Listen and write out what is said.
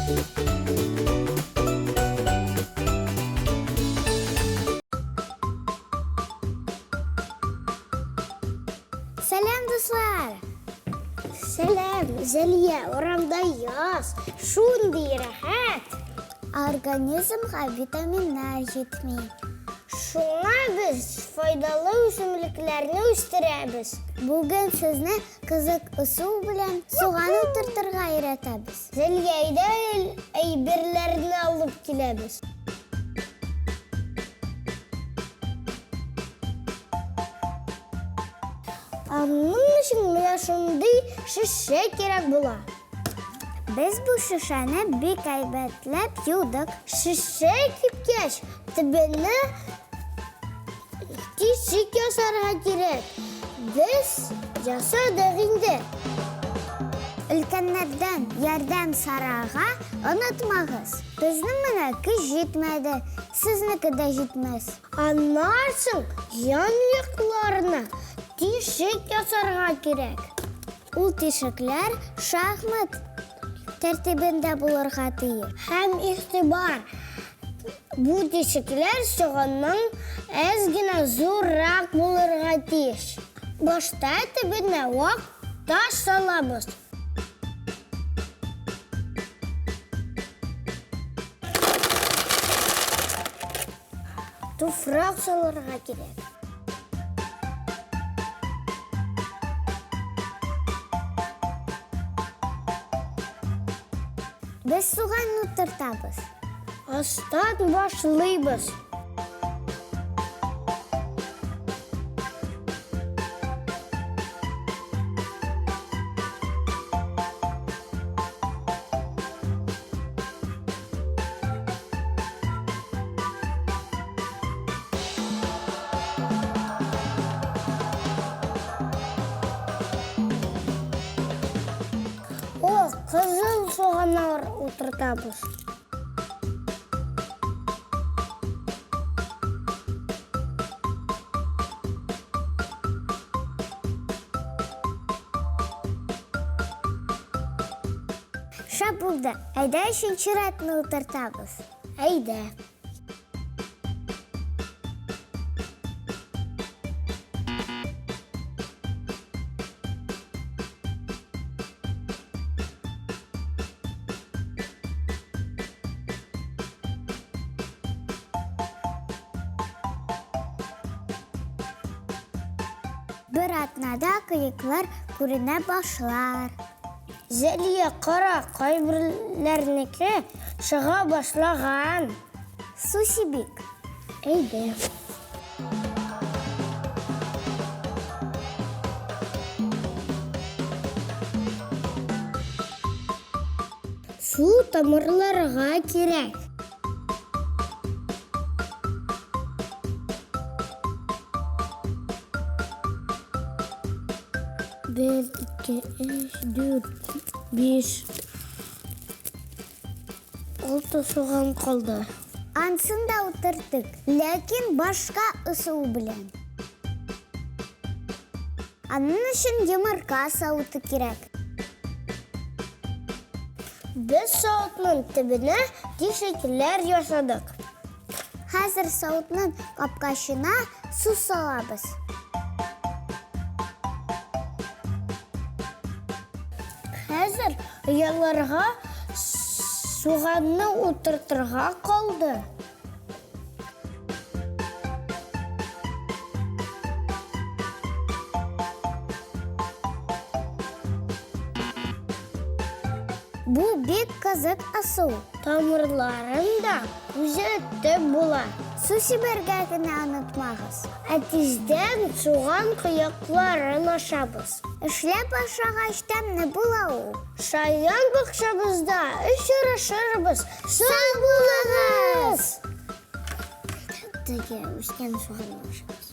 Сәлам, дуслар! Сәлам, Зәлия, урамда яз, шундый рәхәт! Организмга витаминнар җитми. Шуңа без файдалы үсемлекләрне үстерәбез. Бүген сезне кызык ысул белән суган утыртырга өйрәтәбез. Зәлия, әйдә әйберләрне алып киләбез. Аның өчен менә шундый шешә кирәк була. Без бу шешәне бик әйбәтләп юдык. Шешә кипкәч, төбенә тишек ясарга кирәк. Без ясадык инде. Өлкәннәрдән ярдәм сорарга онытмагыз. Безнең менә көч җитмәде, сезнеке дә җитмәс. Аннан соң ян-якларына тишек ясарга кирәк. Ул тишекләр шахмат тәртибендә булырга тиеш. Һәм игътибар! Бу тишекләр суганның әз генә зуррак булырга тиеш. Башта төбенә вак таш салабыз. Туфрак салырга кирәк. Без суган утыртабыз. Астан башлыйбыз. О, кызыл суганнар утыртабыз. Шәп булды. Әйдә өченче рәтне утыртабыз. Әйдә. Бер атнада кыеклар күренә башлар. Зәлия, кара, кайберләрнеке чыга башлаган. Су сибик. Әйдә. Су тамырларга кирәк. Бер, ике, өч, дүрт, биш, алты суган калды. Ансын да утырттык, ләкин башка ысул белән. Аның өчен йомырка савыты кирәк. Без савытның төбенә тишекләр ясадык. Хәзер савытның капкачына су салабыз. Хәзер ояларга суганны утыртырга калды. Бу бик кызык ысул. Тамырларын да күзәтеп була. Су сибәргә генә онытмагыз. Ә тиздән суган кыякларын ашабыз. Эшләп ашагач тәмле була ул. Шаян бакчабызда очрашырбыз. Сау булыгыз! Теге үскән суганны ашабыз.